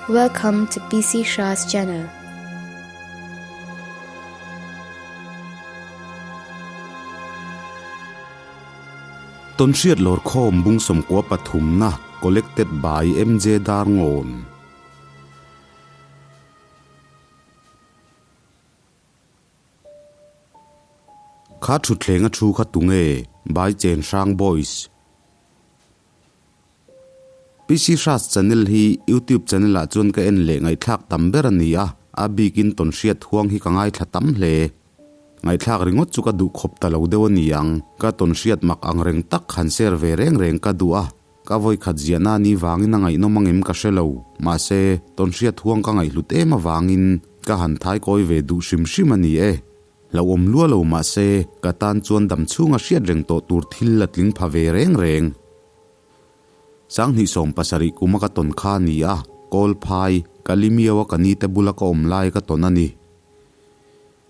Welcome to PC Shah's channel. Tawnhriat lawrkhawm bung sawmkua pathumna Collected by MJ Darngawn. Kha thutthleng a thu kha tunge By Chenhrang Boys. PC Hras channel hi YouTube channel ah chuan ka en leh ngaihthlak tam ber a ni a, a bikin tawnhriat huang hi ka ngaithla tam hle. Ngaihthlak ringawt chu ka duh khawp ta lo deuh a ni ang, ka tawnhriat mak ang reng tak han share ve reng reng ka duh a, ka vawikhat ziahna a nih vangin a ngaihnawm angem ka hre lo, mahse tawnhriat huang ka ngaihhlut em avangin ka han thaikawi ve duh hrim hrim a ni e. Hlauhawm lua lo mahse ka tan chuan damchhunga hriat reng tawh tur thil la tling pha ve reng reng. Sanghnih 70 kuma ka tawn kha a ni a, kawl phai, Kalimiau a ka ni te bula ka awm lai ka tawn a ni.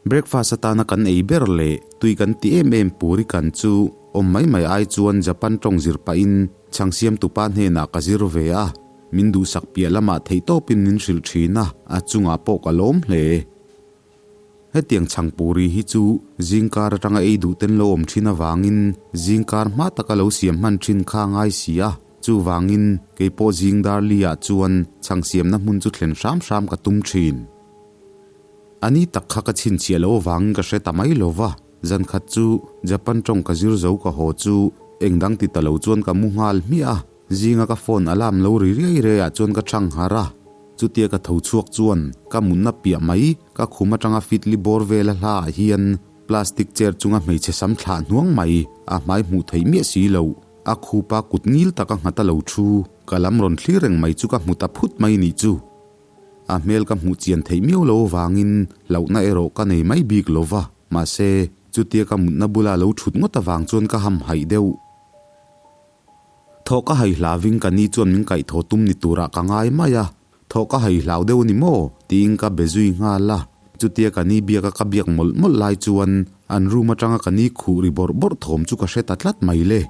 Breakfast atana kan ei ber leh tui kan ti em em puri kan chu awm mai mai ai chuan Japan tawng zir pahin chhang siamtupa hnenah ka zir ve a, min duhsak piah lamah theihtawpin min hrilh thin a, a chungah pawh ka lawm hle. Hetiang chhangpuri hi chu zingkar atanga ei duh ten lo awm thin avangin zingkar hma taka lo siam hman thin kha a ngai si a, chuvangin keipawh zing dar li ah chuan chhang siamna hmun chu thlen hram hram ka tum thin. A ni tak kha ka chhinchhiah loh avangin ka hre ta mai lo va, zan khat chu Japan tawng ka zir zo ka haw chu engdang ti ta lo chuan ka mu nghal hmiah a, Zinga ka phone alarm lo ri riai riai ah chuan ka chhang harh a, chutia ka tho chhuak chuan ka mutna piah mai ka khum atanga fitli bawr vela hla ah hian plastic chair chunga hmeichhe sam thlah hnuang mai a hmai hmuh theih miah si loh a khupa kut ngil taka nghat a lo thu ka lam rawn thlir reng mai chu ka hmu ta phut mai nih chu. A hmel ka hmuh chian theih miau lo avangin hlauhna erawh ka nei mai bik lova, mahse chutia ka mutna bula lo thut ngawt avang chuan ka hamhaih deuh. Thaw ka hai hlavin ka ni chuan min kaih thaw tum ni turah ka ngai mai a, thaw ka hai hlau deuh a ni maw? tiin ka be zui nghal a. Chutia ka ni biaka ka biak mawlh mawlh lai chuan an room atanga ka ni khuh ri bawrh bawrh thawm chu ka hre ta tlat mai le.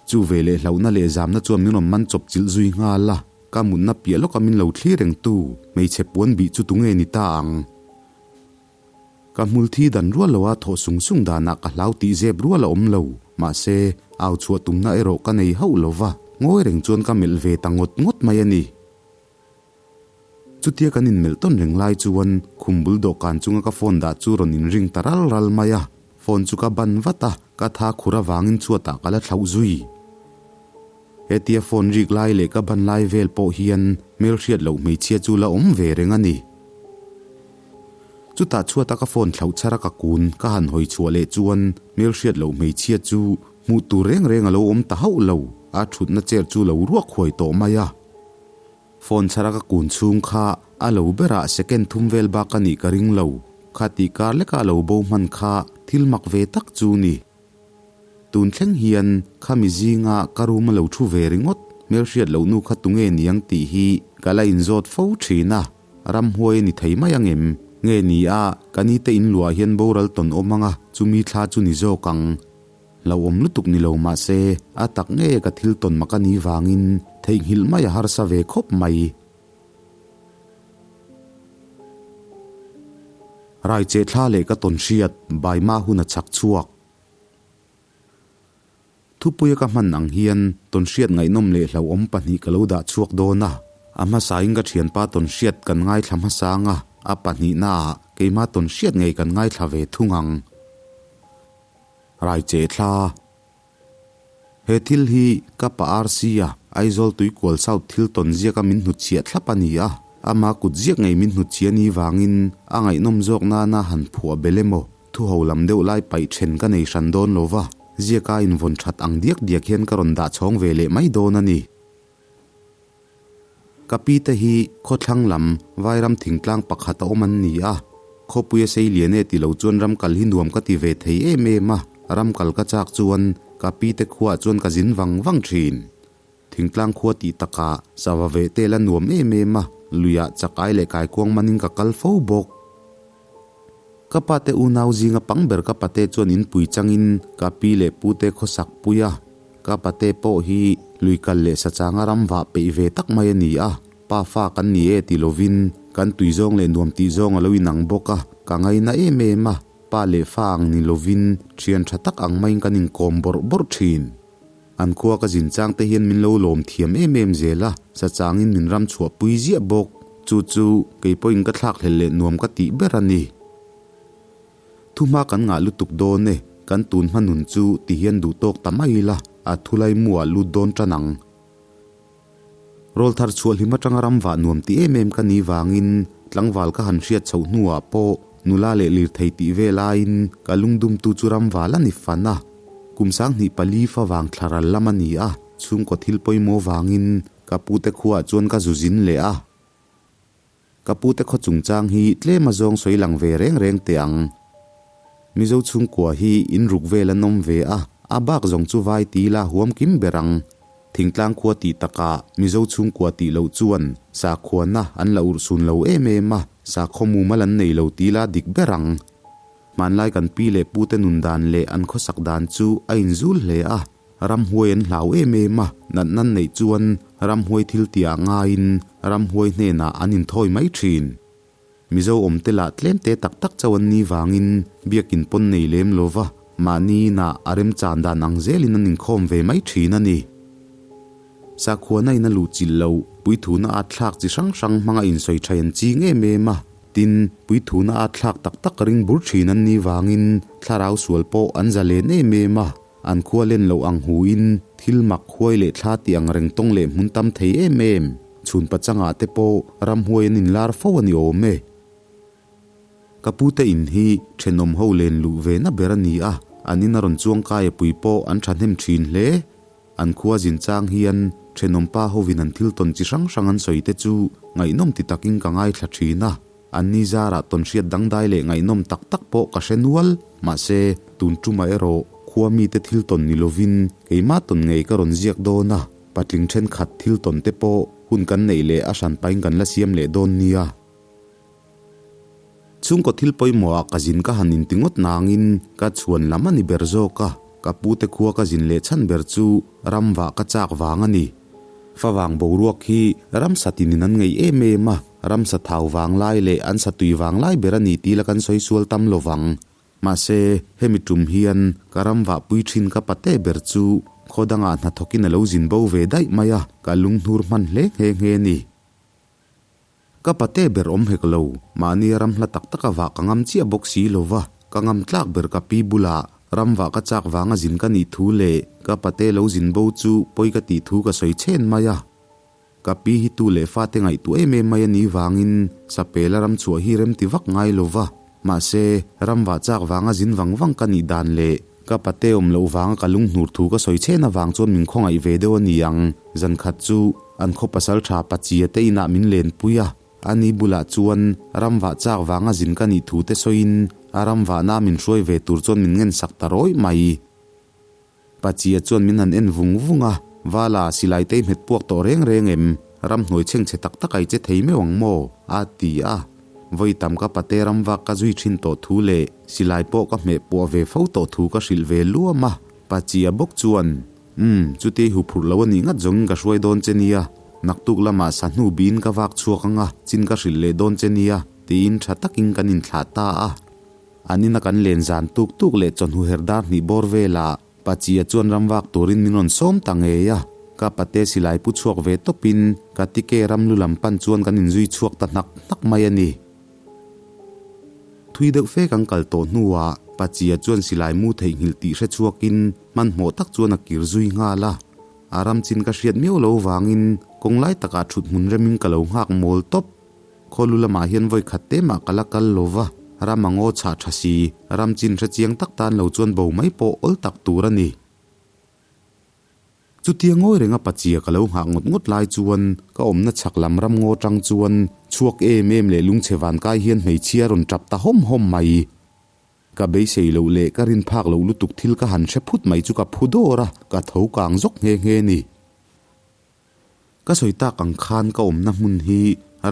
Chu ve leh hlauhna leh zamna chuan min rawn man chawp chilh zui nghal a, ka mutna piah lawka min lo thlir reng tu hmeichhe puan bih chu tunge ni ta ang? Ka hmul thi dan rual loa thawh sung sung danah ka hlau tih zep rual a awm lo. Mahse, au chhuah tumna erawh ka nei hauh lo va, ngawi reng chuan ka melh ve ta ngawt ngawt mai a ni. Chutia kan inmelh tawn reng lai chuan khum bul dawhkan chunga ka phone dah chu rawn inring ta ral ral mai a. Phone chu ka ban vat a, ka tha khur avangin chhuatah ka la thlauh zui. Hetia phone rik lai leh ka ban lai vel pawh hian hmelhriat loh hmeichhia chu la awm ve reng a ni. Chutah chhuata ka phone thlauh chhara ka kun ka han hawi chhuah leh chuan hmelhriat loh hmeichhia chu hmuh tur reng reng a lo awm ta hauh lo, a thutna chair chu lo ruak huai tawh mai a. Phone chhara ka kun chhung kha a lo berah second thum vel bak a nih ka ring lo, kha tih kar leka a lo bo hman kha thil mak ve tak chu ni. Tun thleng hian khami zinga ka room a lo thu ve ringawt hmelhriat loh nu kha tunge niang tih hi ka la inzawt fo thin a. Ramhuai a ni thei mai ang em? Nge ni a, ka ni te in luah hian boral tawn awm ang a, chumi thla chu ni zawk ang. Hlauhawm lutuk ni lo mah se, a tak nge ka thil tawn mak a nih vangin theihnghilh mai a harsa ve khawp mai. Raicheh thla leh ka tawn hriat Baima hun a chak chhuak. Thupuia ka hman ang hian tawnhriat ngaihnawm leh hlauhawm pahnih ka lo dah chhuak dawn a, a hmasain ka thianpa tawnhriat kan ngaithla hmasa ang a, a pahnihnaah keima tawnhriat ngei kan ngaithla ve thung ang. Raicheh thla. He thil hi ka pa RC-a Aizawl Tuikual South thil tawn ziaka min hnutchhiah thlap a ni a, ama kut ziak ngei min hnutchhiah ni vangin a ngaihnawm zawk nana han phuah bel emaw Thu ho lam deuh lai paih then ka nei hran dawn lo va, ziaka invawn that ang diak diak hian ka rawn dah chhawng ve leh mai dawn a ni. Ka pi te hi khawthlang lam Vairam thingtlang pakhat a awm an ni a, khawpuia sei lian e ti lo chuan ram kal hi nuam ka ti ve thei em em a, ram kal ka chak chuan ka pi te khuaah chuan ka zin vang vang thin. Thingtlang khua tih takah sava veh te la nuam em em a, luiah chakai leh kaikuang manin ka kal fo bawk. Ka pate unau zinga pang ber ka pate chuan in pui changin ka pi leh pute khawsak pui a, ka pate pawh hi lui kal leh sachanga ram vah peih ve tak mai a ni a. Pa fa kan ni e ti lovin kan tui zawng leh nuam tih zawng a lo inang bawk a, ka ngaina em em a, pa leh fa ang ni lovin thian tha tak ang maiin kan inkawm bawrh bawrh thin. An khua ka zin chang te hian min lo lawm thiam em em zel a, sa changin min ram chhuah pui ziah bawk. Chu chu kei pawhin ka thlak hlel leh nuam ka tih ber a ni. Thuhma kan ngah lutuk dawn e, kan tun hma nun chu ti hian duh tawk ta mai ila, a thulai mu ah lut dawn tan ang. Rawlthar chhuah hlim atanga ram vah nuam ti em em ka ni vangin tlangval ka han hriat chhoh hnuah pawh nula leh lirthei tih ve laiin ka lungdumtu chu ram val a ni fan a. Kum 2004 fa vang thla ral lam a ni a, chhungkaw thil pawimawh vangin ka pute khuaah chuan ka zu zin leh a. Ka pute khaw chungchang hi tlem a zawng sawi lang ve reng reng teh ang. Mizo chhungkua hi in ruk vel an awm ve a, a bak zawng chu vai ti ila huam kim ber ang. Thingtlang khua tih takah Mizo chhungkua tih loh chuan sakhuana an la urhsun lo em em a, sakhaw mumal an nei lo ti ila dik ber ang. Hmanlai kan pi leh pute nun dan leh an khawsak dan chu a inzul hle a. Ramhuai an hlau em em a, natna neih chuan ramhuai thil tihah ngaiin ramhuai hnenah an inthawi mai thin. Mizo awmte lah tlemte tak tak chauh an ni vangin biakin pawn nei lem lo va, mahni inah a remchan dan ang zelin an inkhawm ve mai thin a ni. Sakhuana in a luhchilh loh, puithuna at thlak chi hrang hrang hmanga insawi tha an ching em em a, tin, puithuna at thlak tak tak ring bur thin an ni vangin thlarau sual pawh an zalen em em a. An khua len loh ang huin thil mak huai leh thla tih ang reng tawng leh hmun tam thei em em. Chhun pachangah te pawh ramhuai an inlar fo a ni awm e. Ka pute in hi thenawm ho len luh ve na ber a ni a, an in a rawn chuang kai a pui pawh an thahnem thin hle. An khua zin chang hian thenawm pa hovin an thil tawn chi hrang hrang an sawi te chu ngaihnawm ti takin ka ngaithla thin a. An ni zarah tawnhriat dangdai leh ngaihnawm tak tak pawh ka hre nual, mahse, tun tumah erawh khua mite thil tawn ni lovin keimah tawn ngei ka rawn ziak dawn a, patling thenkhat thil tawn te pawh hun kan neih leh a hran pahin kan la siam leh dawn nia. Chhungkaw thil pawimawhah ka zin ka han inti ngawt nangin ka chhuan lam a ni ber zawk a, ka pute khua ka zin leh chhan ber chu ramvah ka chak vang a ni. Favang boruak hi ramsa tinin an ngei em em a, ramsa thau vang lai leh an sa tui vang lai ber a ni tih la kan sawi sual tam lo vang. Mahse, hemi tum hian ka ram vahpui thin ka pate ber chu khaw dangah hnathawkin a lo zin bo ve daih mai a, ka lunghnur hman hle nghe nghe a ni. Ka pate ber awm hek lo, mahni ram hla tak taka vah ka ngam chiah bawk si lo va, ka ngam tlak ber ka pi bulah ram vah ka chak vanga zin ka nih thu leh ka pate lo zin bo chu pawi ka tih thu ka sawi chhen mai a. Ka pi hi tu leh fate ngaihtuah em em mai a nih vangin Sapela ram chhuah hi rem ti vak ngai lo va, mahse ram vah chak vanga zin vang vang ka nih dan leh ka pate awm loh vanga ka lunghnur thu ka sawi chhen avang chuan min khawngaih ve deuh a ni ang. Zan khat chu An khaw pasal tha Pachia te inah min lenpui a, ani bulah chuan ram vah chak vanga zin ka nih thu te sawiin a ram vahna min hruai ve tur chuan min ngensak ta rawih mai. Pachia chuan min han en vung vung a, Vala, silai te i hmet puak tawh reng reng em? Ramhnuai chhengchhe tak tak ai che thei meuh ang maw? a ti a. Vawi tam ka pate ram vak ka zui thin tawh thu leh silai pawh ka hmeh puah ve fo tawh thu ka hrilh ve luam a. Pachia bawk chuan Umm, chuti hu phurh lo a nih ngat zawngin ka hruai dawn che nia, naktuk lamah sa hnu biin ka vak chhuak ang a, chin ka hrilh leh dawn che nia, tiin tha takin kan inthlah ta a. An ina kan len zan tuk tuk leh chawhnu her dar hnih bawr velah Pachia chuan ram vak turin min rawn sawm ta ngei a, ka pate silai pu chhuak ve tawpin ka tike ram lu lam pan chuan kan inzui chhuak ta hnak hnak mai a ni. Thui deuh fe kan kal tawh hnuah Pachia chuan silai mu theihnghilh tih hre chhuakin hmanhmawh tak chuan a kir zui nghal a. A ram chin ka hriat miau lo vangin kawng lai takah thut hmun remin ka lo nghak mawl tawp. Khawlu lamah hian vawi khat te mah ka la kal lo va, ram a ngaw chhah tha si, ram chin hre chiang tak tan lo chuan bo mai pawh awl tak tur a ni. Chutia ngawi renga pachia ka lo nghah ngawt ngawt lai chuan ka awmna chhak lam ram ngaw tang chuan chhuak em em leh lungchhe vankai hian hmeichhia rawn tap ta hawm hawm mai. Ka beisei loh leh ka rin phak loh lutuk thil ka han hre phut mai chu ka phu dawr a, ka tho kang zawk nghe nghe ni. Ka sawi tak ang khan ka awmna hmun hi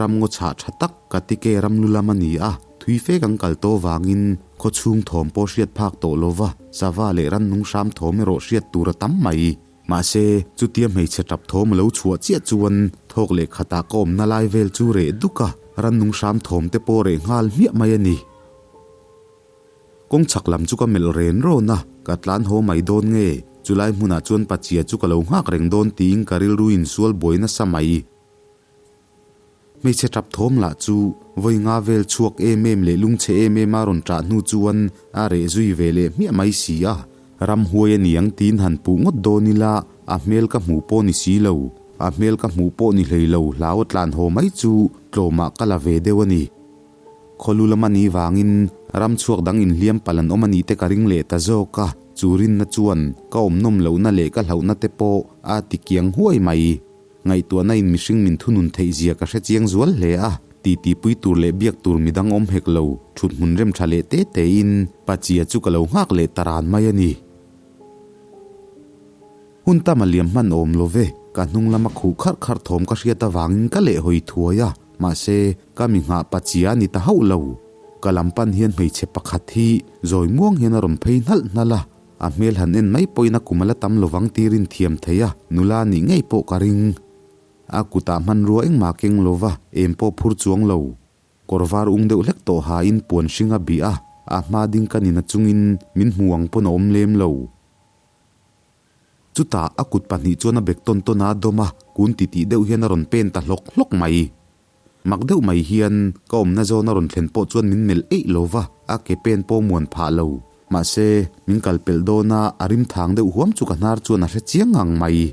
ram ngaw chhah tha tak ka tike ram lu lam a ni a, thui fe kan kal tawh vangin khaw chhung thawm pawh hriat phak tawh lo va, sava leh rannung hram thawm erawh hriat tur a tam mai. Mahse, chutia hmeichhe tap thawm a lo chhuah chiah chuan thawk leh khatah ka awmna lai vel chu reh duk a, rannung hram thawm te pawh reh nghal hmiah mai a ni. Kawng chhak lam chu ka melh ren rawn a, ka tlan haw mai dawn nge? Chulai hmunah chuan Pachia chu ka lo nghak reng dawn tiin ka rilru insual buai nasa mai. Hmeichhe tap thawm lah chu vawi nga vel chhuak em em leh lungchhe em em a rawn ṭah hnu chuan a reh zui ve leh hmiah mai si a. Ramhuai a ni ang tiin han puh ngawt dawn ila a hmel ka hmuh pawh ni si lo. A hmel ka hmuh pawh ni hlei lo hlau a tlan haw mai chu tlawmah ka la ve deuh a ni. Khawlu lama ni vangin ram chhuak dang inhliam palh an awm a nih te ka ring leh ta zawk a, chu rinna chuan ka awmnawm lohna leh ka hlauhna te pawh a ti kiang huai mai. Ngaihtuahna in mihring min thunun theih zia ka hre chiang zual hle a, titi pui tur leh biak tur midang awm hek lo, thut hmun rem tha leh te te in Pachia chu ka lo nghak leh ta ran mai a ni. Hun tam a liam hman awm lo ve, ka hnung lama khuh kharh kharh thawm ka hriat avangin ka leh hawi thuai a, mahse ka mi nghah Pachia a ni ta hauh lo. Ka lam pan hian hmeichhe pakhat hi zawi muang hian a rawn phei hnalh hnalh a, A hmel han en mai pawhin a kum a la tam lovang tir in thiam thei a, nula nih ngei pawh ka ring. A kutah hmanrua engmah keng lova, em pawh phur chuang lo. Kawr var ung deuh hlek tawh hain puan hring a bih a, a hma ding ka nina chungin min hmu ang pawn a awm lem lo. Chutah a kut pahnih chuan a bek tawn tawn a dawm a, kun titih deuh hian a rawn pen ta hlawk hlawk mai. Mak deuh mai hian ka awmna zawn a rawn thlen pawh chuan min melh eih lo va, a ke pen pawh muan phah lo. Mahse, min kal pelh dawn a, a rim thang deuh huam chu ka hnar chuan a hre chiang ngang mai.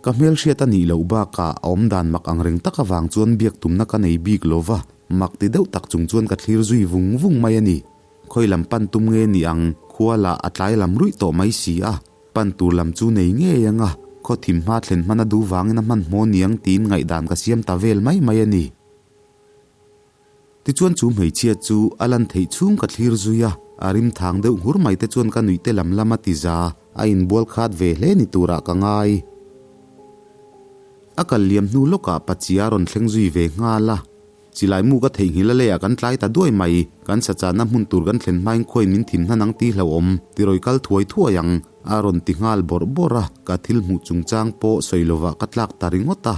Ka hmelhriat a nih loh bakah a awmdan mak ang reng tak avang chuan biak tumna ka nei bik lo va, mak ti deuh tak chung chuan ka thlir zui vung vung mai a ni. Khawi lam pan tum nge ni ang, khua lah a tlai lam ruih tawh mai si a. Pan tur lam chu nei ngei ang a, khaw thim hma thlen hman a duh vangin a hmanhmawh niang tiin ngaihdan ka siam ta vel mai mai a ni. Tichuan chu hmeichhia chu a lan theih chhung ka thlir zui a, a rim thang deuh nghur mai te chuan ka nuih te lam lam a ti za, a inbual khat ve hle ni turah ka ngai. A kal liam hnu lawkah Pachia a rawn thleng zui ve nghal a. Silai mu ka theihnghilh a leiah kan tlai ta duai mai, kan sachahna hmun tur kan thlen hmain khuain min thin hnan ang tih hlauhawm, tirawi kal thuai thuai ang, a rawn ti nghal bawrh bawrh a, ka thil hmuh chungchang pawh sawi lovah ka tlak ta ringawt a.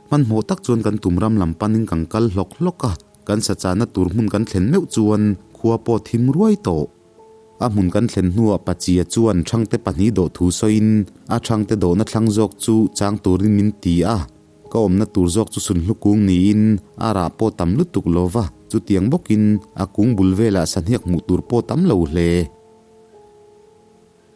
Hmanhmawh tak chuan kan tum ram lam panin kan kal hlawk hlawk a, kan sachahna tur hmun kan thlen meuh chuan khua pawh thim ruai tawh. A hmun kan thlen hnuah Pachia chuan Thangte pahnih dawh thu sawiin a Thangte dawhna thlang zawk chu chang turin min ti a. Ka awmna tur zawk chu sunhlu kung niin a rah pawh tam lutuk lo va, chutiang bawkin a kung bul velah sahniak hmuh tur pawh tam lo hle.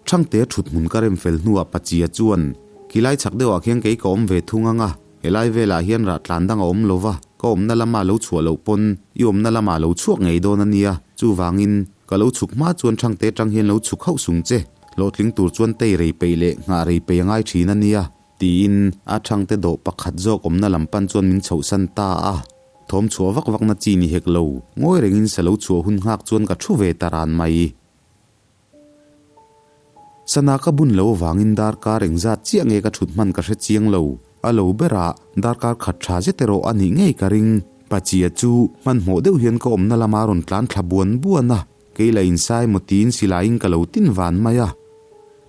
Thangte thut hmun ka rem fel hnuah Pachia chuan, Khilai chhak deuhah khian kei ka awm ve thung ang a, helai velah hian rah tlan dang a awm lo va, ka awmna lama lo chhuah loh pawn i awmna lamah lo chhuak ngei dawn a nia, chuvangin ka lo chhuk hma chuan Thangte tang hian lo chhuk hauh sung che, hlawhtling tur chuan tei rei peih leh nghah rei peih a ngai thin a nia. Tiin a thangte dawh pakhat zawk awmna lam pan chuan min chhohsan ta a. Thawm chhuah vak vakna chi ni hek lo, ngawi rengin sa lo chhuah hun nghak chuan ka thu ve ta ran mai. Sana ka bun lo avangin darkar engzat chiah nge ka thut hman ka hre chiang lo. A lo berah darkar khat tha zet erawh a nih ngei ka ring. Pachia chu hmanhmawh deuh hian ka awmna lama rawn tlan thla buan buan a. Kei la insai maw tiin silaiin ka lo tin van mai a.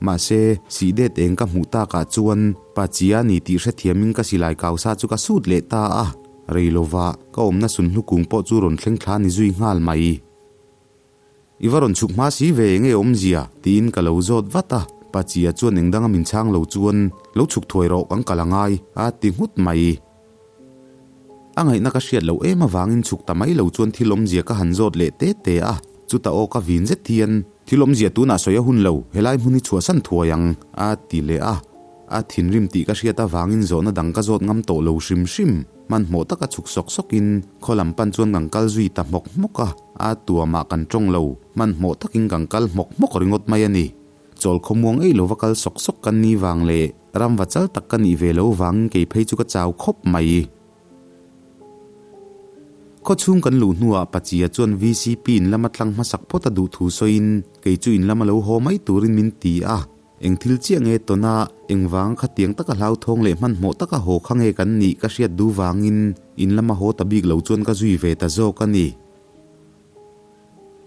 Mahse, sih det eng ka hmuh takah chuan pa chia ni tih hrethiamin ka silai kausa chu ka sut leh ta a. Rei lova ka awmna sunhlu kung pawh chu rawn thleng thla ni zui nghal mai. I va rawn chhuk hma si ve enge awmzia? tiin ka lo zawt vat a. Pa chia chuan eng danga min chhang lo chuan lo chhuk thuai rawh kan kal angai a ti nghut mai. A ngaihna ka hriat loh em avangin chhuk ta mai lo chuan thil awmzia ka han zawt leh te te a, chuta aw ka vin zet hian, Thil awmzia tunah sawi a hun lo, helai hmun hi chhuahsan thuai ang, a ti leh a. A thinrim tih ka hriat avangin zawhna dang ka zawt ngam tawh lo hrim hrim. Hmanhmawh taka chhuk sawk sawkin khaw lam pan chuan kan kal zui ta hmawk hmawk a, a tuamah kan tawng lo, hmanhmawh takin kan kal hmawk hmawk ringawt mai a ni. Chawl khawmuang ei lova kal sawk sawk kan ni vang leh ramva chal tak ka nih ve lo vangin kei phei chu ka chau khawp mai. Khaw chhung kan luh hnuah Pachia chuan VCP in lama tlang hmasak phawt a duh thu sawiin kei chu in lama lo haw mai turin min ti a. Eng thil chiah nge tawna engvang khatiang taka hlauthawng leh hmanhmawh taka haw kha nge kan nih ka hriat duh vangin in lama haw ta bik lo chuan ka zui ve ta zawk a ni.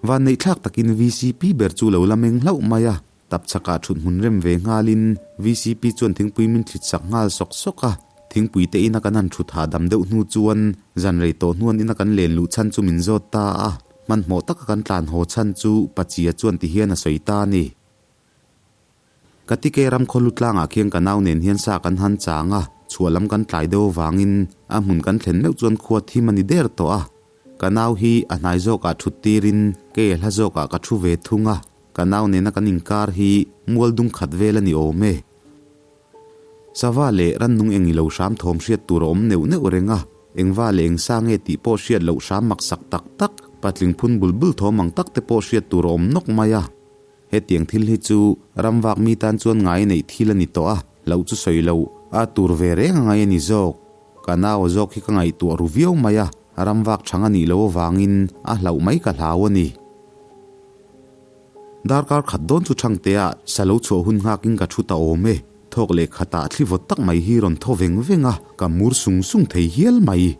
Vanneihthlak takin VCP ber chu lo la meng hlauh mai a. Tapchhakah thut hmun rem ve nghalin vcp chuan thingpui min thlit sak nghal sawk sawk a. Thingpui te ina kan han thut hahdam deuh hnu chuan zan rei tawh hnuan ina kan len luh chhan chu min zawt ta a. Hmanhmawh taka kan tlan haw chhan chu Pachia chuan ti hian a sawi ta a ni. Ka tike ram khaw lu tlangah khian ka nau nen hian sa kan han chang a, chhuah lam kan tlai deuh avangin a hmun kan thlen meuh chuan khua thim a ni der tawh a. Ka nau hi a hnai zawkah thut tirin kei a hla zawkah ka thu ve thung a, ka nau nena kan inkar hi mual dung khat vel a ni awm e. Sava leh rannung eng ilo hram thawm hriat tur a awm neuh neuh reng a, engva leh engsa nge tih pawh hriat loh hram maksak tak tak, patling phun bul bul thawm ang tak te pawh hriat tur a awm nawk mai a. Hetiang thil hi chu ram vak mi tan chuan ngai neih thil a ni tawh a, hlauh chu sawi loh a tur ve reng a ngai a ni zawk. Ka nau zawk hi ka ngaihtuah ru viau mai a, ram vak chhang a nih loh avangin a hlauh mai ka hlau a ni. Darkar khat dawn chu Thangtea sa lo chhuah hun nghakin ka thu ta awm e. Thawk leh khatah thli vawt tak mai hi rawn thaw veng veng a, ka mur sung sung thei hial mai.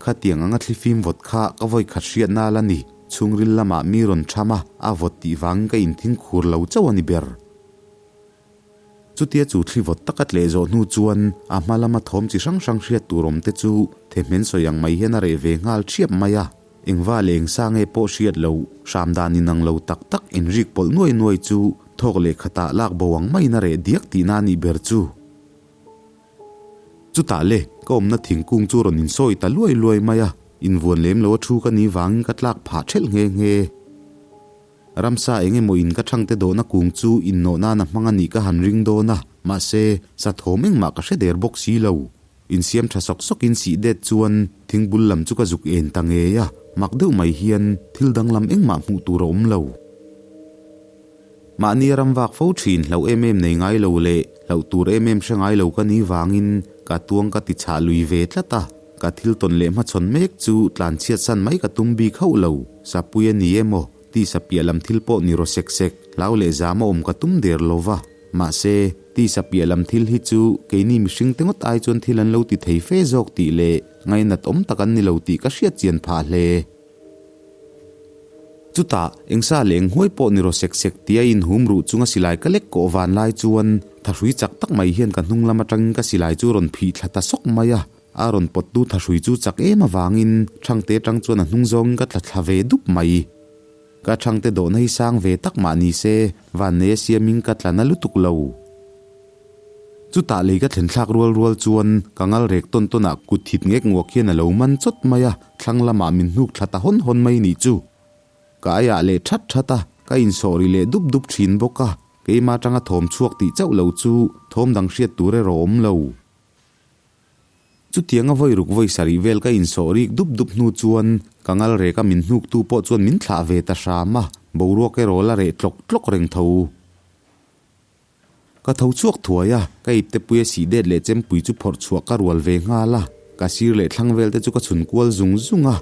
Khatiang anga thli fim vawt kha ka vawi khat hriat nal a ni. Chhungril lamah mi rawn tham a, a vawt tih vangin ka inthing khur lo chauh a ni ber. Chutia chu thli vawt taka tleh zawh hnu chuan a hma lama thawm chi hrang hrang hriat tur awm te chu thehmen sawi ang mai hian a reh ve nghal thiap mai a. Engva leh engsa nge pawh hriat loh hram dan inang lo tak tak inrik pawlh nuai nuai chu thawk leh khatah lak bo ang maiin a reh diak tihna a nih ber chu. Chutah le, ka awmna thingkung chu rawn insawi ta luai luai mai a, invuan lem lo a thu ka nih vangin ka tlak phah ṭhelh nghe nghe. Ramsa eng emaw in ka thangte dawhna kung chu innawh nan a hmang a nih ka han ring dawn a, mahse, sa thawm engmah ka hre der bawk si lo. Insiam ṭha sawk sawkin sih det chuan thingbul lam chu ka zuk en ta ngei a, mak deuh mai hian thil danglam engmah hmuh tur a awm lo. Mahni a ram vak fo thin hlauh em em nei ngai lo leh hlauh tur em em hre ngai lo ka ni vangin ka tuang ka ti chhah lui ve tlat a, ka thil tawn leh hmachhawn mek chu tlan chhiat san mai ka tum bik hauh lo, sapui a ni emaw tisa piah lam thil pawh ni raw sek sek, hlau leh zam a awm ka tum der lo va, mahse tisa piah lam thil hi chu keini mihring te ngawt ai chuan thil an lo ti thei fe zawk tih leh ngainat awm tak an ni lo tih ka hriat chian phah hle. Chutah, engsa leh enghuai pawh ni raw sek sek tia inhum ruh chunga silai ka lek kawh van lai chuan thahrui chak tak mai hian ka hnung lam atangin ka silai chu rawn phih thla ta sawk mai a. A rawn pawttu thahrui chu chak em avangin Thangte atang chuan a hnung zawngin ka tla thla ve dup mai. Ka Thangte dawhna hi sang ve tak mah ni se, vannei a siamin ka tla na lutuk lo. Chutah lei ka thlen thlak rual rual chuan ka ngal rek tawn tawn ah kut thit ngek nguak hian a lo man chawt mai a, thlang lamah min hnuk thla ta hawn hawn mai nih chu. Ka aiah leh that that a, ka insawh ri leh dup dup thin bawk a, keimah atanga thawm chhuak tih chauh lo chu thawm dang hriat tur erawh awm lo. Chutianga vawi ruk vawi sarih vel ka insawh rik dup dup hnu chuan ka ngal rek a min hnuktu pawh chuan min thlah ve ta hram a, boruak erawh la reh tlawk tlawk reng tho. Ka tho chhuak thuai a, ka ipte puia sih det leh chempui chu phawrh chhuah ka rual ve nghal a, ka sir leh thlang vel te chu ka chhun kual zung zung a,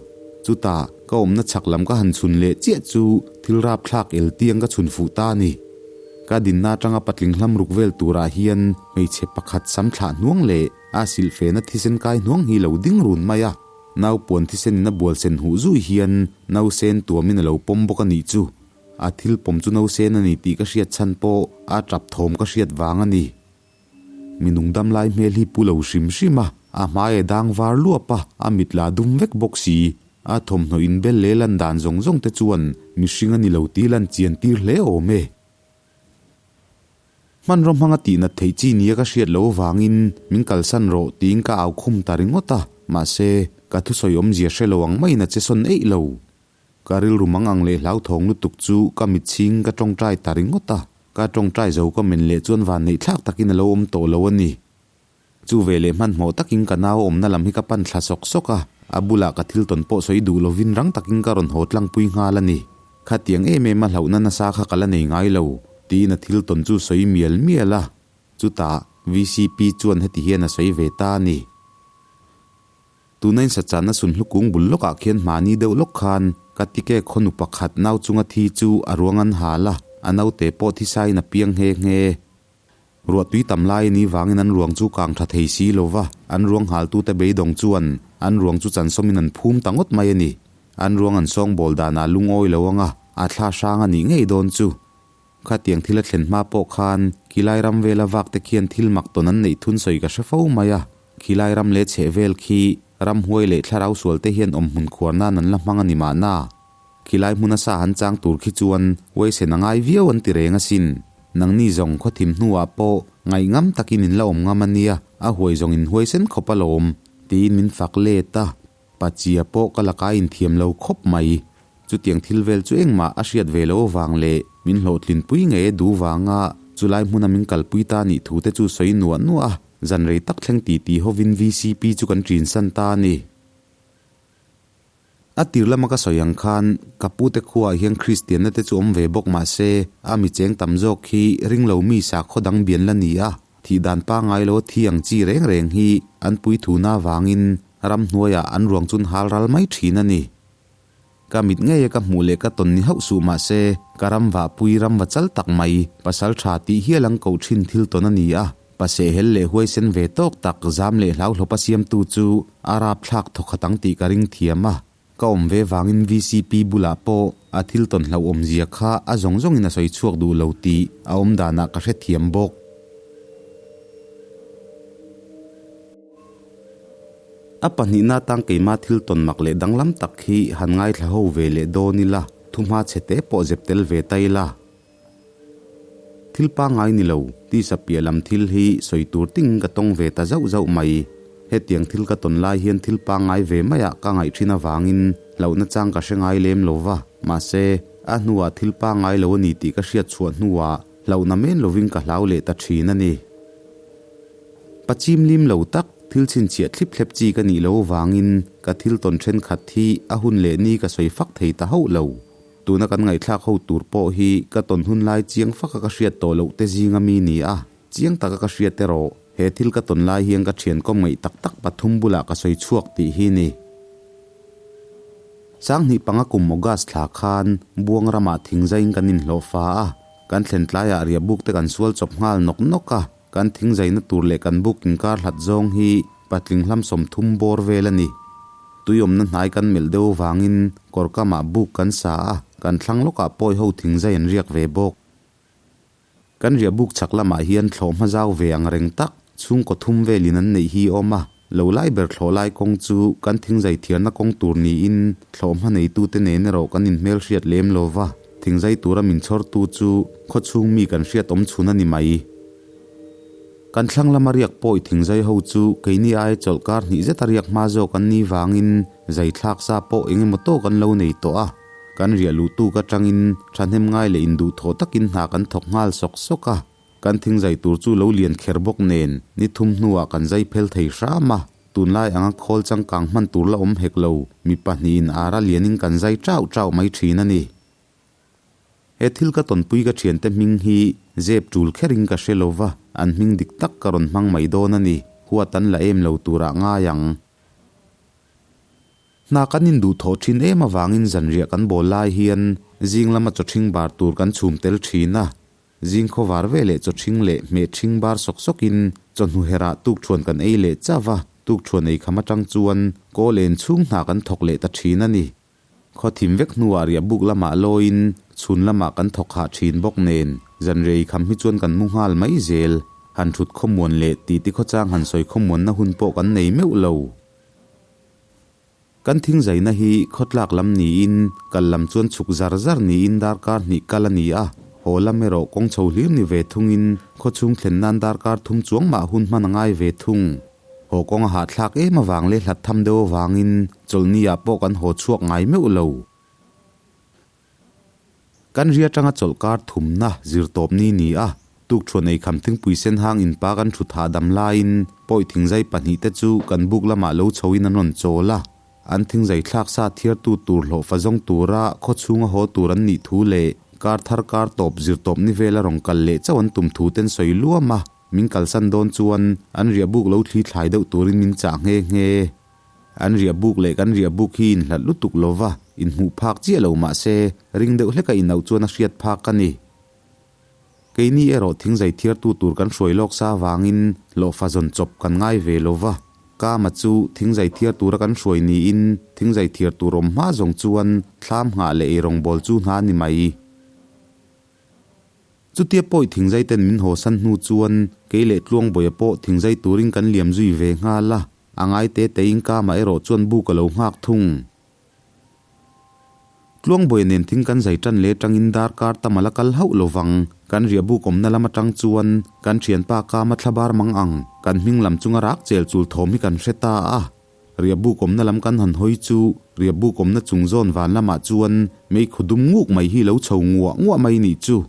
chutah ka awmna chhak lam ka han chhun leh chiah chu thil rapthlak el tiang ka chhun fuh ta a ni. Ka dinna atanga patling hlam ruk vel turah hian hmeichhe pakhat sam thlah hnuang leh a silhfena thisen kai hnuang hi lo ding run mai a, naupuan thisen in a bual sen huh zui hian nausen tuamin a lo pawm bawk a nih chu. A thil pawm chu nausen a ni tih ka hriat chhan pawh a tap thawm ka hriat vang a ni. Mi nungdam lai hmel hi pu lo hrim hrim a, a hmai a dang var luap a, a mit la dum vek bawk si. A thawmhnaw inbel leh lan dan zawng zawng te chuan mihring a ni lo tih lan chian tir hle awm e. Hmanraw hmanga tihnat theih chi nia ka hriat loh avangin min kalsan rawh tiin ka au khum ta ringawt a, mahse, ka thusawi awmzia hre lo ang maiin a che sawn eih lo. Ka rilru mang ang leh hlauthawng lutuk chu ka mitchhing ka tawngtai ta ringawt a, ka tawngtai zo ka men leh chuan van neih thlak takin a lo awm tawh lo a ni. Chu ve leh hmanhmawh takin ka nau awmna lam hi ka pan thla sawk sawk a, a bulah ka thil tawn pawh sawi duh lovin rang takin ka rawn haw tlangpui nghal a ni. Khatiang em em a hlauhna nasa kha ka la nei ngai lo, tiin a thil tawn chu sawi mial mial a. Chutah vcp chuan heti hian a sawi ve ta a ni. Tuna in sachanna sunhlu kung bul lawkah khian hmani deuh lawk khan ka tike khawnu pakhat nau chunga thi chu a ruang an hal a, a naute pawh thisain a piang nghe nghe. Ruahtui tam lai a ni vangin an ruang chu kang tha thei si lo va, an ruang haltute beidawng chuan an ruang chu chansawmin an phum ta ngawt mai a ni. An ruang an sawngbawl danah lungawi lo anga a thla hrang a nih ngei dawn chu. Khatiang thil a thlen hma pawh khan khilai ram vela vak te khian thil mak tawn an neih thun sawi ka hre fo mai a. Khilai ram leh chheh vel khi ramhuai leh thlarau sual te hian awmhmun khuar nan an la hmang a ni mahna. Khilai hmuna sa han chang tur khi chuan huaisen a ngai viau an ti reng asin. Nangni zawng khawthim hnuah pawh ngaihngam takin in la awm ngam a nia, a huai zawng in huaisen khawp alawm, tiin min fak let a. Pachia pawh ka laka inthiam lo khawp mai. Chutiang thil vel chu engmah a hriat ve lo avang leh min hlawhtlinpui ngei a duh vanga chulai hmuna min kalpui ta nih thu te chu sawi nuah nuah a, zan rei tak thleng titi hovin VCP chu kan ṭinsan ta a ni. A tir lama ka sawi ang khan ka pute khuaah hian Kristianna te chu awm ve bawk mah se a mi cheng tam zawk hi ringlo mi sakhaw dang bian la ni a, thih dan pangngai lo thi ang chi reng reng hi an puithuna avangin ramhnuaiah an ruang chun hal ral mai thin a ni. Ka mit ngei a ka hmuh leh ka tawn ni hauh suh mah se ka ram vahpui ram va chal tak mai pasal tha tih hial ang koh thin thil tawn a ni a, pasehhel leh huaisen ve tawk tak zam leh hlauhlawpa siamtu chu a rapthlak thawkhat ang tih ka ring thiam a. Ka awm ve vangin VCP bulah pawh a thil tawn hlauhawmzia kha a zawng zawngin a sawi chhuak duh lo tih a awm danah ka hrethiam bawk. A pahnihna atang keimah thil tawn mak leh danglam tak hi han ngaithla ho ve leh dawn ila, thuhma chhe te pawh zep tel ve ta ila. Thil pangngai ni lo, tisa piah lam thil hi sawi tur ting ka tawng ve ta zauh zauh mai. Hetiang thil ka tawn lai hian thil pangngai ve maiah ka ngaih thin avangin hlauhna chang ka hre ngai lem lo va, mahse, a hnuah thil pangngai lo a ni tih ka hriat chhuah hnuah hlauhna men lovin ka hlau leh ta thin a ni. Pachim lim lo tak, thil chhinchhiah thlip thlep chi ka nih lo avangin ka thil tawn thenkhat hi a hun leh ni ka sawi fak thei ta hauh lo. Tuna kan ngaihthlak ho tur pawh hi ka tawn hun lai chiang faka ka hriat tawh loh te zinga mi ni a, chiang taka ka hriat erawh he thil ka tawn lai hian ka thian kawm ngaih tak tak pathum bulah ka sawi chhuak tih hi ni. Sanghnih panga kum August thla khan Buang ramah thingzaiin kan inhlawh fa a, kan thlen tlaiah riahbuk te kan sual chawp nghal nawk nawk a, kan thingzaina tur leh kan buk inkar hlat zawng hi patling hlam 30 bawr vel a ni. Tui awmna hnai kan melh deuh avangin kawr kamah buk kan sa a, kan thlang lawkah pawi ho thingzai an riak ve bawk. Kan riah buk chhak lamah hian thlawh hma zau ve ang reng tak chhungkaw thum velin an neih hi a awm a, lo lai ber thlawh lai kawng chu kan thingzai thiarna kawng tur niin thlawh hma neitute nen erawh kan inhmelhriat lem lo va, thingzai tura min chhawrtu chu khawchhung mi kan hriat awm chhun a ni mai. Kan thlang lama riak pawi thingzai ho chu keini aia chawlh kar hnih zeta riak hma zawk an nih vangin zai thlak sa pawh eng emaw tawk an lo nei tawh a. Kan riah luh tuk atangin thahnem ngai leh induhthawh takin hna kan thawk nghal sawk sawk a. Kan thingzai tur chu lo lian kher bawk nen ni thum hnuah kan zai phel thei hram a. Tunlai anga khawl changkang hman tur la awm hek lo, mi pahnihin ara lianin kan zai chauh chauh mai thin a ni. He thil ka tawnpui ka thiante hming hi zep tul kherin ka hre lo va, an hming dik tak ka rawn hmang mai dawn a ni, huat an la em lo turah ngai ang. Hna kan induhthawh thin em avangin zanriah kan bawl lai hian zing lama chawthing bar tur kan chhum tel thin a, zing khawvar ve leh chawthing leh hmeh thing bar sawk sawkin chawhnu herah tukthuan kan ei leh chauh va, tukthuan ei kham atang chuan kawl en chhung hna kan thawk leh ta thin a ni. Khaw thim vek hnuah riah buk lamah lawiin chhun lamah kan thawk hah thin bawk nen zan rei kham hi chuan kan mu nghal mai zel. Han thut khawmuan leh titi khawchang han sawi khawmuanna hun pawh kan nei meuh lo. Kan thingzaina hi khawtlak lam niin kal lam chuan chhuk zar zar niin darkar hnih kal a ni a, haw lam erawh kawng chho hlir ni ve thungin khawchhung thlen nan darkar thum chuang mah hun hman a ngai ve thung. Haw kawng a hahthlak em avang leh hlat tham deuh avangin chawlhni ah pawh kan haw chhuak ngai meuh lo. Kan ri atanga chawlh kar thumna zir tawp ni ni a, tukthuan ei kham thingpui sen hang inpa kan thut hahdam laiin pawi thingzai pahnih te chu kan buk lamah lo chhoin an rawn chawl a. An thingzai thlak sa thiartu tur hlawhfa zawng tura khawchhunga haw tur an nih thu leh kar thar kar tawp zir tawp ni vela rawn kal leh chauh an tum thu ten sawi luam a. Min kalsan dawn chuan an riah buk lo thli thlai deuh turin min chah nghe nghe. An riah buk leh kan riah buk hi inhlat lutuk lo va, inhmuh phak chiah lo mah se, ring deuh hleka inauh chuan a hriat phak a ni. Keini erawh thingzai thiartu tur kan hruai lawk sa avangin hlawhfa zawn chawp kan ngai ve lo va. Kama chu thingzai thiar tura kan hruai niin thingzai thiar tur awm hma zawng chuan thlam nghah leh eirawngbawl chu hna a ni mai. Chutia pawi thingzai ten min haw san hnu chuan kei leh Tluangbawia pawh thingzai turin kan liam zui ve nghal a, a ngai te tein Kama erawh chuan buk a lo nghak thung. Tluangbawia nen thing kan zai tan leh tangin darkar tam a la kal hauh lovang, kan riah buk awmna lam atang chuan kan thianpa Kama thlabar mang ang kan hming lam chunga rak chel chul thawm hi kan hre ta a. Riahbuk awmna lam kan han hawi chu riahbuk awmna chung zawn van lamah chuan meikhu dum nguk mai hi lo chho nguah nguah mai nih chu.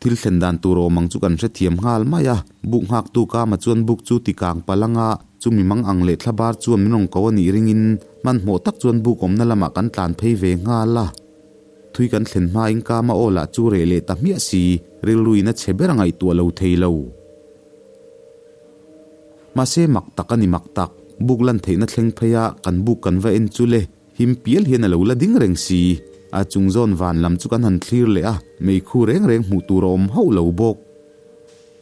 Thil thlen dan tur awm ang chu kan hrethiam nghal mai a, buk nghaktu kama chuan buk chu ti kang palh anga chumi mang ang leh thlabar chuan min rawn ko a nih ringin hmanhmawh tak chuan buk awmna lamah kan tlan phei ve nghal a. Thui kan thlen hmain kama aw lah chu reh leh ta hmiah si, rilruin a chhe ber a ngaihtuah lo thei lo. Mahse mak tak a ni mak tak, buk lan theihna thleng phei a kan buk kan va en chu le, him pial hian a lo la ding reng si. A chung zawn van lam chu kan han thlir leh a, meikhu reng reng hmuh tur a awm hauh lo bawk.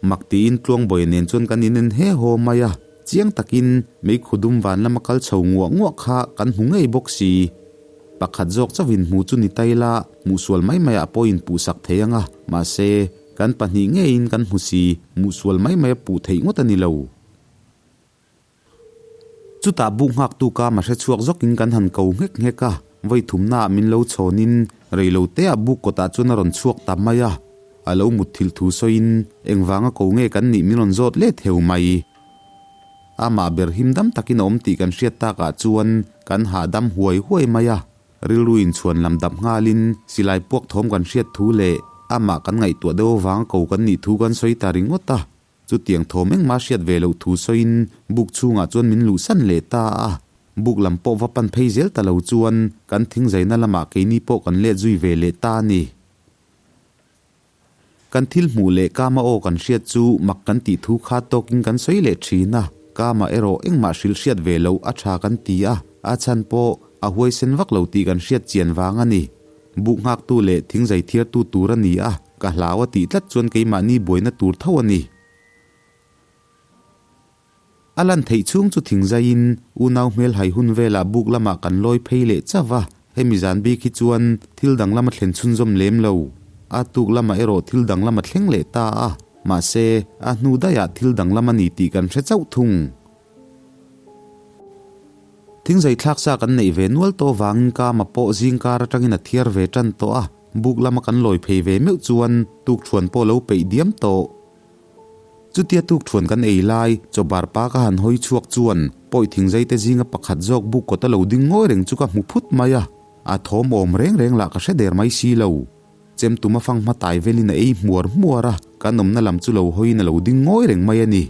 Mak tiin Tluangbawia nen chuan kan inen he haw mai a, chiang takin meikhu dum van lama kal chho nguah nguah kha kan hmu ngei bawk si. Pakhat zawk chauhin hmu chu ni ta ila, hmuhsual mai maiah pawh inpuhsak thei ang a, mahse, Kan pahnih ngeiin kan hmu si, hmuhsual mai mai a puh theih ngawt a ni lo. Chutah buk nghaktu ka ma hre chhuak zawkin kan han ko nghek nghek a, vawi thumnaah min lo chhawnin reilo teah buk kawtah chuan a rawn chhuak ta mai a. A lo mutthilh thu sawiin engvanga ko nge kan nih min rawn zawt let heu mai. Amah ber him dam takin a awm tih kan hriat takah chuan kan hahdam huai huai mai a. Rilru inchhuan lam dap nghalin silai puak thawm kan hriat thu leh amah kan ngaihtuah deuh avanga ko kan nih thu kan sawi ta ringawt a. Chutiang thawm engmah hriat ve loh thu sawiin buk chhungah chuan min luhsan leh ta a. Buk lam pawh va pan phei zel ta lo chuan kan thingzaina lamah keini pawh kan let zui ve leh ta a ni. Kan thil hmuh leh Kama aw kan hriat chu mak kan tih thu kha tawkin kan sawi leh thin a, Kama erawh engmah hrilh hriat ve loh a tha kan ti a, a chhan pawh a huaisen vak lo tih kan hriat chian vang a ni. Buk nghaktu leh thingzai thiartu tur a ni a, ka hlau a tih tlat chuan keimahni buaina tur tho a ni. A lan theih chhung chu thingzaiin unau hmel hai hun velah buk lamah kan lawi phei leh chauh a, hemi zan bik hi chuan thil danglam a thlen chhunzawm lem lo. A tuk lamah erawh thil danglam a thleng leh ta a, mahse a hnu daihah thil danglam a ni tih kan hre chauh thung. Thingzai thlak sa kan neih ve nual tawh vangin Kama pawh zingkar atangin a thiar ve tan tawh a, buk lama kan lawi phei ve meuh chuan tukṭhuan pawh lo peih diam tawh. Chutia tukthuan kan ei lai, chawbar pa ka han hawi chhuak chuan pawi thingzai te zinga pakhat zawk buk kawt a lo ding ngawi reng chu ka hmu phut mai a, a thawm awm reng reng lah ka hre der mai si lo. Chemtum a fang hma tai velin a ei hmuar hmuar a, kan awmna lam chu lo hawiin a lo ding ngawi reng mai a ni.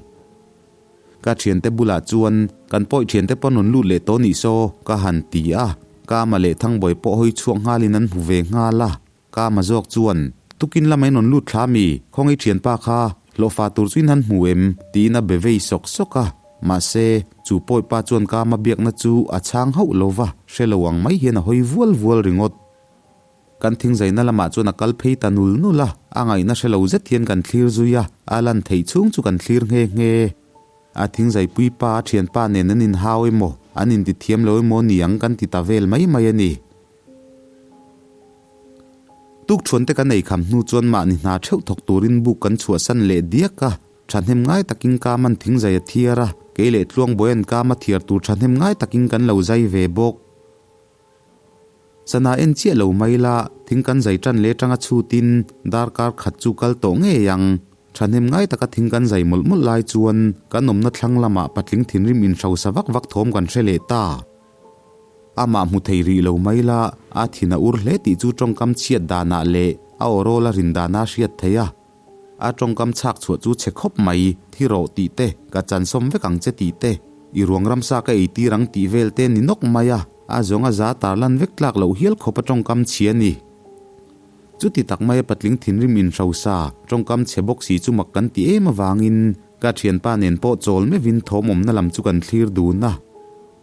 Ka thiante bulah chuan kan pawi thiante pawn rawn lut leh tawh nih saw ka han ti a, Kama leh Thangbawi pawh hawi chhuak nghalin an hmu ve nghal a. Kama zawk chuan, Tukin lamah in rawn lut thla mi, khawngaih thianpa kha, hlawhfa tur chu in han hmu em? tiin a be vei sawk sawk a. Mahse, chu pawipa chuan Kama biakna chu a chhang hauh lo va, hre lo ang mai hian a hawi vual vual ringawt. Kan thingzaina lamah chuan a kal phei ta nul nul a, a ngaihna hre lo zet hian kan thlir zui a, a lan theih chhung chu kan thlir nghe nghe. A thingzaipui pa a thianpa nen an inhau emaw, an intithiam lo emaw niang kan ti ta vel mai mai a ni. Tukṭhuan te kan ei kham hnu chuan mahni hna theuh thawk turin buk kan chhuahsan leh diak a, thahnem ngai takin ka man thingzai a thiar a, kei leh Tluangbawia'n ka ma thiar tur thahnem ngai takin kan lo zai ve bawk. Sana en chiah lo mai la, thing kan zai ṭan leh ṭanga chhutin darkar khat chu kal tawh ngei ang. Thahnem ngai taka thing kan zai mawlh mawlh lai chuan kan awmna thlang lamah patling thinrim inhrosa vak vak thawm kan hre leh ta. Amah hmu thei rih lo mai la, a thin a ur hle tih chu tawngkam chhiat danah leh a awrawl a rin dana hriat theih a. A tawngkam chhak chhuah chu chhe khawp mai, thi rawh tih te, ka chansawm vek ang che tih te, i ruang ramsa ka ei tir ang tih vel te ni nawk mai a, a zawng a za tarlan vek tlak loh hial khawp a tawngkam chhia ni. Chuti tak maia patling thinrim inhrosa, tawngkam chhe bawk si chu mak kan ti em avangin ka thianpa nen pawh chawl meuhin thawm awmna lam chu kan thlir dun a.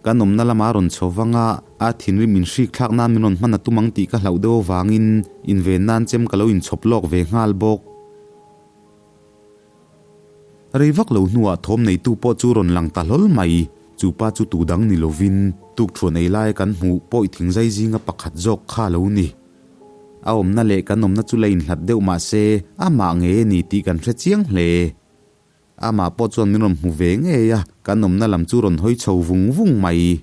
Kan awmna lama rawn chho vang a, a thinrim inhrik thlak nan min rawn hman a tum ang tih ka hlauh deuh avangin inven nan chem ka lo inchhawp lawk ve nghal bawk. Rei vak lo hnuah thawm neitu pawh chu rawn lang ta hlawl mai. Chu pa chu tu dang ni lovin tukṭhuan ei laia kan hmuh pawi thingzai zinga pakhat zawk kha a lo ni. A awmna leh kan awmna chu la inhlat deuh mah se, amah ngei a ni tih kan hre chiang hle. Amah pawh chuan min rawn hmu ve ngei a, kan awmna lam chu rawn hawi chho vung vung mai.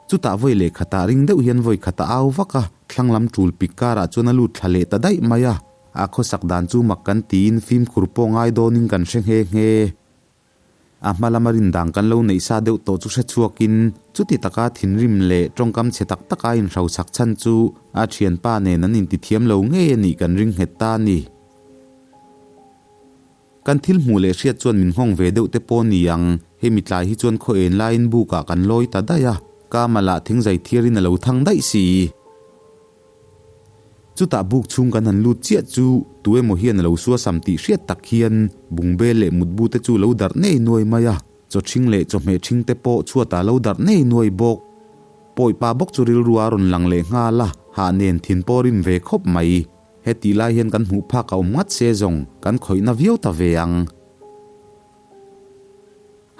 Chutah vawi leh khatah ring deuh hian vawi khat a au vak a, thlang lam tul pik karah chuan a lut thla leh ta daih mai a. A khawsak dan chu mak kan tiin fimkhur pawh ngai dawnin kan hre nghe nghe. A hma lama rindang kan lo neih sa deuh tawh chu hre chhuakin chuti taka thinrim leh tawngkam chhe tak taka inhrochak chhan chu a thianpa nen an intithiam lo ngei a nih kan ring nghet ta a ni. Kan thil hmuh leh hriat chuan min nghawng ve deuh te pawh ni ang, hemi tlai hi chuan khaw en laiin bukah kan lawi ta daih a, Kama lah thingzai thiarin a lo thang daih si. Chutah buk chhung kan han lut chiah chu tu emaw hian a lo suasam tih hriat tak hian bungbel leh mutbu te chu lo darh nei nuai mai a, chaw ṭhing leh chawhmeh ṭhing te pawh chhuatah lo darh nei nuai bawk. Pawipa bawk chu rilru a rawn lang leh nghal a, hah nen thin pawh rim ve khawp mai. Hetih lai hian kan hmuh phak a awm ngat se zawng kan khawihna viau ta ve ang.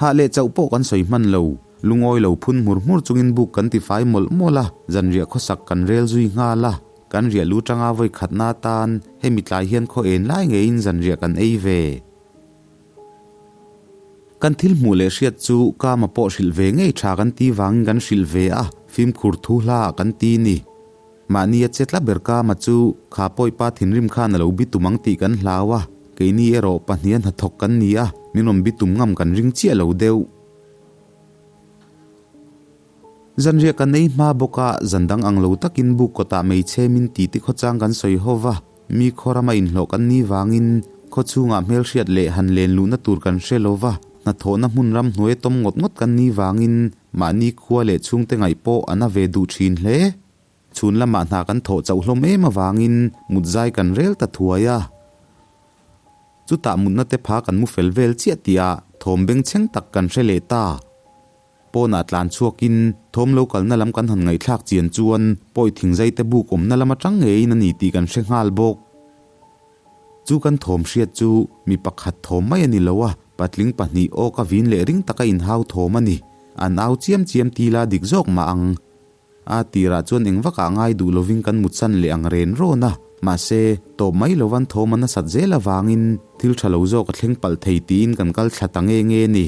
Hah leh chauh pawh kan sawi hman lo, lungawi lo phun hmur hmur chungin buk kan ti fai mawlh mawlh a, zanriah khawsak kan rel zui nghal a, kan riah lu tanga vawi khatna atan hemi tlai hian khaw en lai ngeiin zanriah kan ei ve. Kan thil hmuh leh hriat chu Kama pawh hrilh ve ngei tha kan ti vangin kan hrilh ve a, fimkhur thu hla ah kan ti ni. Mahni a che tla ber Kama chu kha pawipa thinrim khan a lo bi tum ang tih kan hlau a, keini erawh pahniha hnathawk kan ni a, min rawn bi tum ngam kan ring chiah lo deuh. Zanriah kan ei hma bawk a, zan dang ang lo takin buk kawtah hmeichhe min ti ti khawchang kan sawi ho va, mi khaw rama inhlawh kan ni vangin khaw chhungah hmelhriat leh han len luhna tur kan hre lo va, hnathawhna hmun ram hnuaia tawm ngawt ngawt kan ni vangin mahni khua leh chhungte ngaih pawh a na ve duh thin hle. Chhun lamah hna kan thawh chauh hlawm em avangin mut zai kan rel ta thuai a. Chutah mutna te pha kan mu fel vel chiah tihah thawm bengchheng tak kan hre leh ta. Pawnah tlan chhuakin thawm lo kalna lam kan han ngaihthlak chian chuan pawi thingzai te buk awmna lam atang ngeiin a ni tih kan hre nghal bawk. Chu kan thawm hriat chu mi pakhat thawm mai a ni lo a, patling pahnih aw ka vin leh ring taka inhau thawm a ni. An au chiam chiam tila dik zawk mah ang. A tirah chuan eng vakah ngai duh lovin kan mutsan leh ang ren rawn a, mahse, tawp mai lovan thawm a nasat zel avangin thil tha lo zawk a thleng palh thei tiin kan kal thla ta nge nge ni.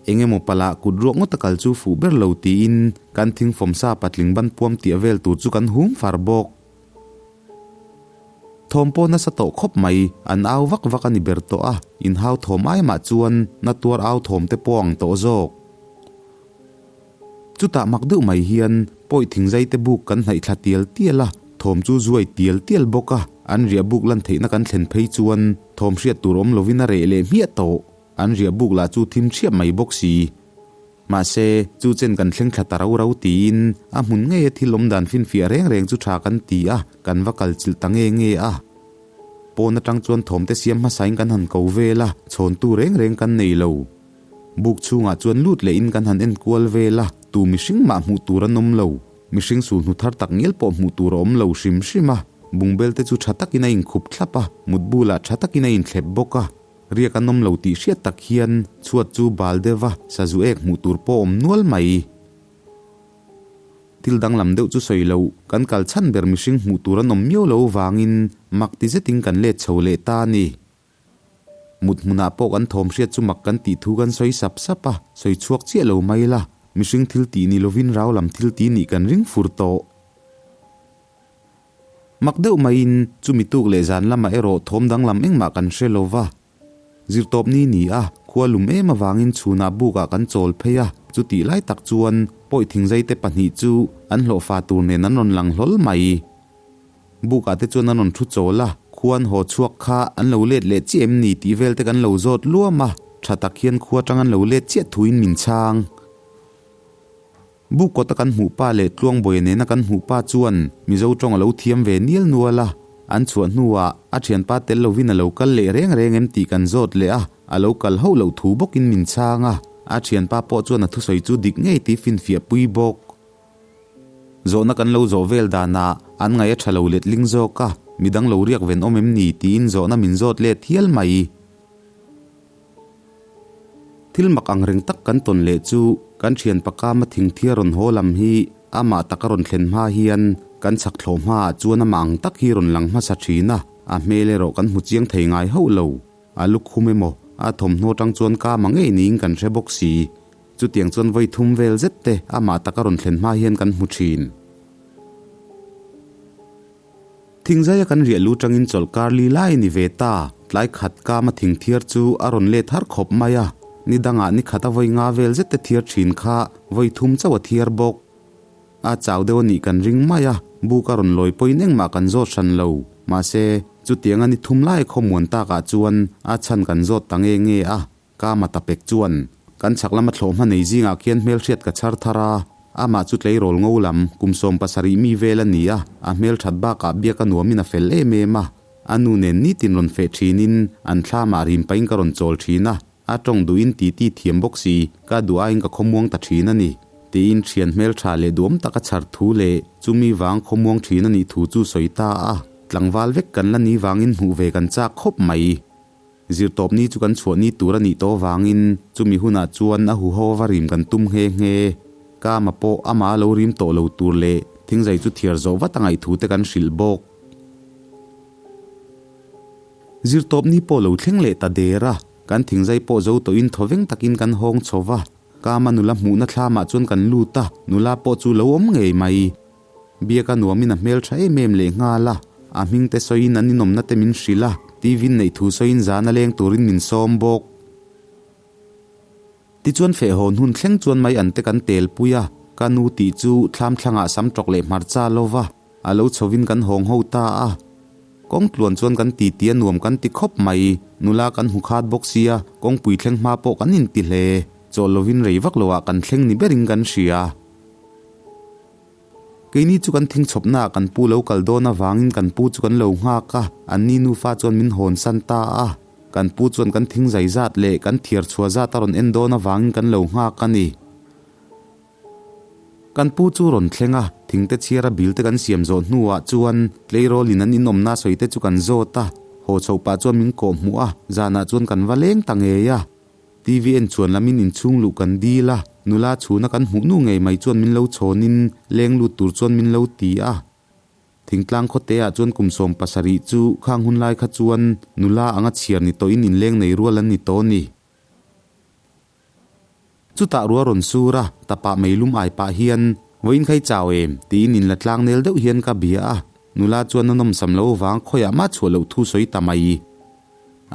Eng emaw palah kut ruak ngawt a kal chu fuh ber lo tiin kan thingfawm sa patling ban puam tiah vel tur chu kan hum far bawk. Thawm pawh nasa tawh khawp mai, an au vak vak a ni ber tawh a, inhau thawm ai mah chuan na tuar au thawm te pawh ang tawh zawk. Chutah mak deuh mai hian pawi thingzai te buk kan hnaih thla tial tial a, thawm chu zuai tial tial bawk a, an riah buk lan theihna kan thlen phei chuan thawm hriat tur awm lovin a reh leh hmiah tawh. An riah buk lah chu thim thiap mai bawk si. Mahse, chu chen kan thleng thla ta rau rau tiin a hmun ngeia thil awm dan finfiah reng reng chu tha kan ti a, kan va kal chilh ta nge nge a. Pawn atang chuan thawm te siam hmasain kan han ko vel a, chhawntu reng reng kan nei lo. Buk chhungah chuan lut leh in kan han en kual vel a, tu mihring mah hmuh tur an awm lo. Mihring sulhnu thar tak ngial pawh hmuh tur a awm lo hrim hrim a. Bungbel te chu tha takin a inkhup thlap a, mutbu lah tha takin a inthlep bawk a. Riak an awm lo tih hriat tak hian chhuat chu bal deuh a, sazu ek hmuh tur pawh awm nual mai. Thil danglam deuh chu sawi loh, kan kal chhan ber mihring hmuh tur an awm miau lo vangin mak ti zetin kan let chho leh ta a ni. Mut hmunah pawh kan thawm hriat chu mak kan tih thu kan sawi sap sap a, sawi chhuak chiah lo mai la, mihring thil tih ni lovin rau lam thil tih nih kan ring fur tawh. Mak deuh maiin chumi tuk leh zan lamah erawh thawm danglam engmah kan hre lo va. Zirtawp ni ni a, khua lum em avangin chhunah bukah kan chawl phei a, chutih lai tak chuan pawi thingzai te pahnih chu an hlawhfa tur nen an rawn lang hlawl mai. Bukah te chuan an rawn thu chawl a, khuan haw chhuak kha an lo let leh chiah em ni tih vel te kan lo zawt luam a, tha tak hian khua tang an lo let chiah thuin min chhang. Buk kawta kan hmuh pa leh Tluangbawi nena kan hmuh pa chuan Mizo tawng a lo thiam ve nial nual a, an chhuah hnuah a thianpa tel lovin a lo kal leh reng reng em tih kan zawt leh a, a lo kal hauh loh thu bawkin min chhang a, a thianpa pawh chuan a thusawi chu dik ngei tih finfiah pui bawk. Zawhna kan lo zawh vel danah an ngaih a tha lo letling zawk a, midang lo riak ven awm em ni tiin zawhna min zawt let hial mai. Thil mak ang reng tak kan tawn leh chu kan thian pakama thingthia rawn haw lam hi Amah taka rawn thlen hma hian kan chhak thlawh hmaah chuan amah ang tak hi rawn lang hmasa thin a, a hmel erawh kan hmu chiang thei ngai hauh lo. A lukhum emaw, a thawmhnaw tang chuan kama ngei niin kan hre bawk si. Chutiang chuan vawi thum vel zet te amah taka rawn thlen hma hian kan hmu thin. Thingzaia kan riah lu tangin chawlh kar li lai a ni ve ta. Tlai khat kama thing thiar chu a rawn let har khawp mai a, ni dangah ni khat a vawi nga vel zet te thiar thin kha vawi thum chauh a thiar bawk. A chau deuh a nih kan ring mai a, buk a rawn lawi pawhin engmah kan zawt hran lo. Mahse, chutianga ni thum lai khawmuan takah chuan a chhan kan zawt ta nge nge a, Kama tapek chuan, Kan chhak lama thlawhhma nei zingah khian hmelhriat ka chhar thar a, amah chu tleirawl ngo lam, kum 70 mi vel a ni a, a hmelthat bakah biak a nuamin a fel em em a. A nu nen nitin rawn feh thinin an thlamah rim pahin ka rawn chawl thin a, a tawng duhin titi thiam bawk si, ka duh aiin ka khawmuang ta thin a ni, tiin thian hmeltha leh duhawm taka chhar thu leh chumi vang khawmuang thin a nih thu chu sawi ta a, tlangval vek kan la ni vangin hmuh ve kan chak khawp mai. Zirtawp ni chu kan chhuah ni tur a nih tawh avangin chumi hunah chuan a huho va rim kan tum nghe nghe. Kama pawh amah a lo rim tawh lo tur leh thingzai chu thiar zawh vat a ngaih thu te kan hrilh bawk. Zirtawp ni pawh lo thleng leh ta der a, kan thingzai pawh zo tawhin thawveng takin kan hawng chho va. Kama nula hmuhna thlamah chuan kan lut a, nula pawh chu lo awm ngei mai. Biaka nuamin a hmel tha em em leh nghal a, a hming te sawiin an inawmna te min hrilh a, TV neih thu sawiin zan a leng turin min sawm bawk. Tichuan fehhawn hun thleng chuan mai an te kan tel pui a, ka nu tih chu thlam thlangah sam tawk leh hmarcha lo va, a lo chhovin kan hawng ho ta a. Kawng tluan chuan kan titi a nuam kan ti khawp mai, nula kan hmu khat bawk sia, kawngpui thleng hma pawh kan inti hle, chawl lovin rei vak loah kan thleng ni berin kan hria. Keini chu kan thingchhawpnaah kan pu lo kal dawn avangin kan pu chu kan lo nghak a, anni nufa chuan min hawn san ta a. Kan pu chuan kan thing zai zat leh kan thiar chhuah zat a rawn en dawn avangin kan lo nghak a ni. Kan pu chu rawn thleng a, thingte chhiara bil te kan siam zawh hnuah chuan tleirawlin an inawmna sawi te chu kan zawt a, haw chhoh pah chuan min kawh hmuh a, zanah chuan kan va leng ta ngei a. TV en chuan lamin inchhung luh kan dil a, nula chhuna kan hmuh nu ngei mai chuan min lo chhawnin leng lut tur chuan min lo ti a. Thingtlang khawte ah chuan kum 70 chu khang hun lai kha chuan nula anga chhiar ni tawhin inleng nei rual an ni tawh a ni. Chutah rua rawn sur a, tapah meilum ai pah hian, Vawiin kha i chau em? tiin inla tlang nel deuh hian ka bia a, nula chuan a nawmsam lo vang khawiah mah chhuah loh thu sawi ta mai.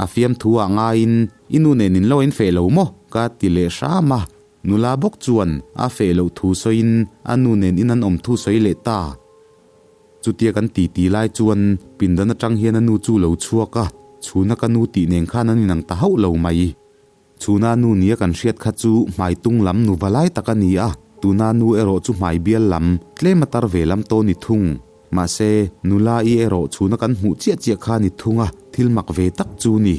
A fiamthu ah ngaiin, I nu nen in lo en feh lo maw? ka ti leh hram a. Nula bawk chuan a feh loh thu sawiin a nu nen in an awm thu sawi leh ta. Chutia kan ti ti lai chuan pindan atang hian a nu chu lo chhuak a, chhuna ka nu tih nen khan an inang ta hauh lo mai. Chhuna nu nia kan hriat kha chu hmai tung lam nu va lai tak a ni a, tuna nu erawh chu hmai bial lam, tlem a tar ve lam tawh ni thung. Mahse, nula i erawh chhuna kan hmuh chiah chiah kha ni thung a, thil mak ve tak chu ni.